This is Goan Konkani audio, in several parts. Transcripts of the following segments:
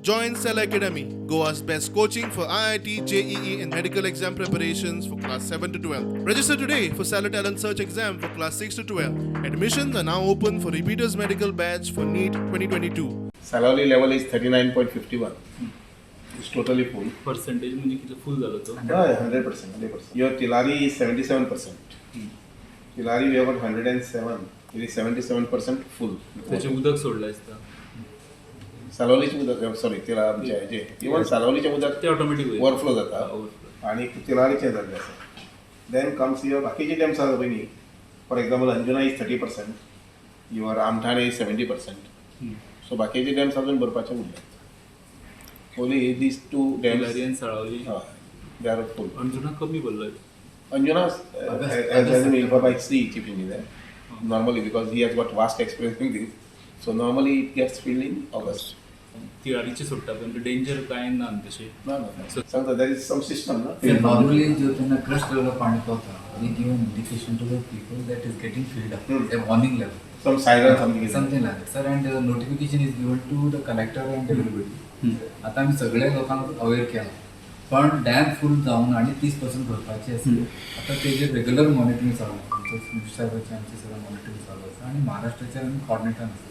Join Cell Academy, Goa's best coaching for IIT, JEE, and medical exam preparations for class 7 to 12. Register today for Salar Talent Search exam for class 6 to 12. Admissions are now open for repeaters medical batch for NEET 2022. Salaulim level is 39.51. It's totally full. Percentage म्हणजे किती फुल झालो तो? हय, 100%, 100%. Your Tillari is 77%. Tillari, we have got 107. It is 77% full. त्याचे उदक सोडलं आसता. सालावलीचें उदक, सॉरी, तिला आमचे हेजे, इवन सालावलीचें उदक ते ऑटोमॅटीक ओवरफ्लो जाता आनी तिलारीचें जाल्लें आसा. Then comes your बाकीचे डॅम्स आसा पळय न्ही, for example, Anjuna is 30%, your Amthane is 70%. So बाकीचे डॅम्स अजून भरपाचे उरल्यात. Only these two dams. Tillari आणि साळावली. हय, they are full. Anjuna कमी भरलो. Anjuna has been informed by C chief engineer normally, because he has got vast experience in this. So normally it gets filled in August. तिलारीचे सोडटा पण डेंजर काय ना न्ही तशें? No. सांगता, there is some system, no? Normally जो त्यांना क्रस्ट लेवल पाणी पावता, we give an indication to the people that is getting filled up, a warning level. Some siren, something is Something like that, sir, and notification is given to the collector and everybody. आता आमी सगळ्या लोकांक अवेअर केला, पण डॅम फूल जावन आनी 30% भरपाची आसा. आतां तेजेर रेगुलर मॉनिटरींग चालू आसा. आमचो साहेबाचें, आमचें सगळें मॉनिटरींग चालू आसा आनी महाराष्ट्राचे आमी कॉर्डिनेटर आसता.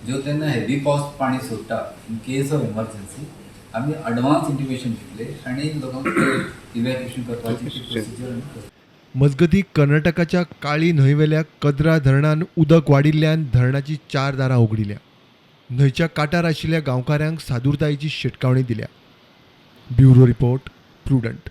जो तेन्ना हेवी पावस पाणी सोडटा, इन केस ऑफ एमर्जन्सी आमी अडवान्स इंटिमेशन दितले आनी लोकांक इव्हॅक्युएशन करपाची ती प्रोसिजर आमी करतले. मजगतीं, कर्नाटकाच्या काळी न्हंयवेल्या कद्रा धरणान उदक वाडिल्ल्यान धरणाची चार दारां उगडिल्या. न्हंयच्या काठार आशिल्ल्या गांवकाऱ्यांक सादुरतायेची शिटकावणी दिल्या. Bureau report, Prudent.